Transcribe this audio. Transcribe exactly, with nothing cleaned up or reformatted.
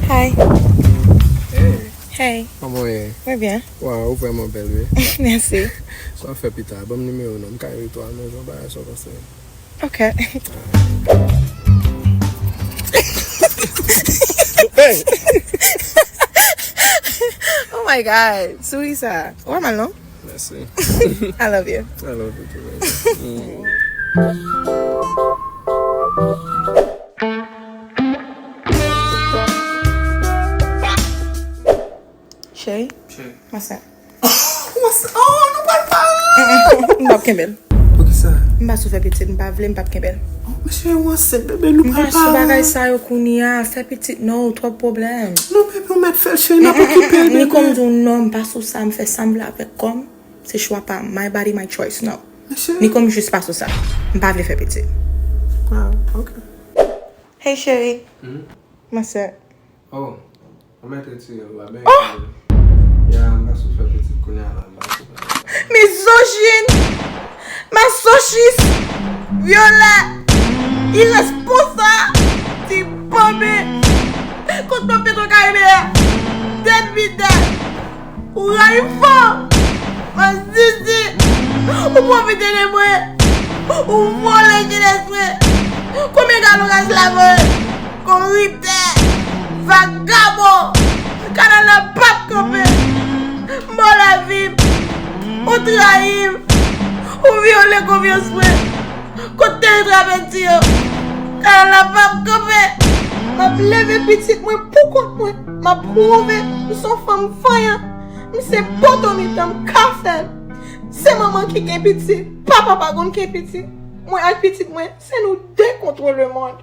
Hi. Hey, Hey. Kòman w ye? Mwen byen. Waw, ou vrèman bèl, wi. Mèsi. Sa w ap fè pita? Ban m nimewo w non. M ka rele w tou, a, men jan bagay sa w panse. Ok. Oh my God. Souri sa. Ou pa mal, non? Mèsi. I love you. I love you too, baby. Cheri, Cheri. Mwen sa. What's, oh, nou pral pale. M p ap kenbe l. Poukisa? M pa sou fè pitit, m pa vle, m p ap kenbe l. Oh, men cheri, ou ansent, bebe, nou M pral pa sou pale. Bagay sa yo kounye a, fè pitit non, twòp pwoblèm. Non, bebe, ou mèt fè l, cheri, n ap okipe l, Ni kòm bebe. Di w non, m pa sou sa, m fè sa m vle avèk kò m. Se chwa pa m. My body, my choice, non. Men cheri. Ni kòm jis pa sou sa. M pa vle fè pitit. Ah, ok. Hey, cheri. Mhm. Mwen sa. Oh, ou mèt retire l, ou a byen. Ya, m pa sou fè pitit kounye a la, m pa sou fè pitit. Mizojin, masochis, vyolè, iresponsab, ti bòbe, kot nan Petwokaribe a, tèt vidaj, ou rayi fanm, mazizi, ou pwofite de mwen, ou vòlè jenès mwen, konbyen galon gaz la mwen? Koriptè, vagabon, kanal la p ap kanpe. M ba w lavi m, ou trayi m, ou vyole konfyans mwen. Kot te retravèti yo? Kanal la p ap kanpe. M ap leve pitit mwen pou kont mwen. M ap pwouve m se yon fanm vanyan. M se poto mitan, m ka fè l. Se manman ki gen pitit, papa pa konn gen pitit. Mwen ak pitit mwen, se nou de contre le monde.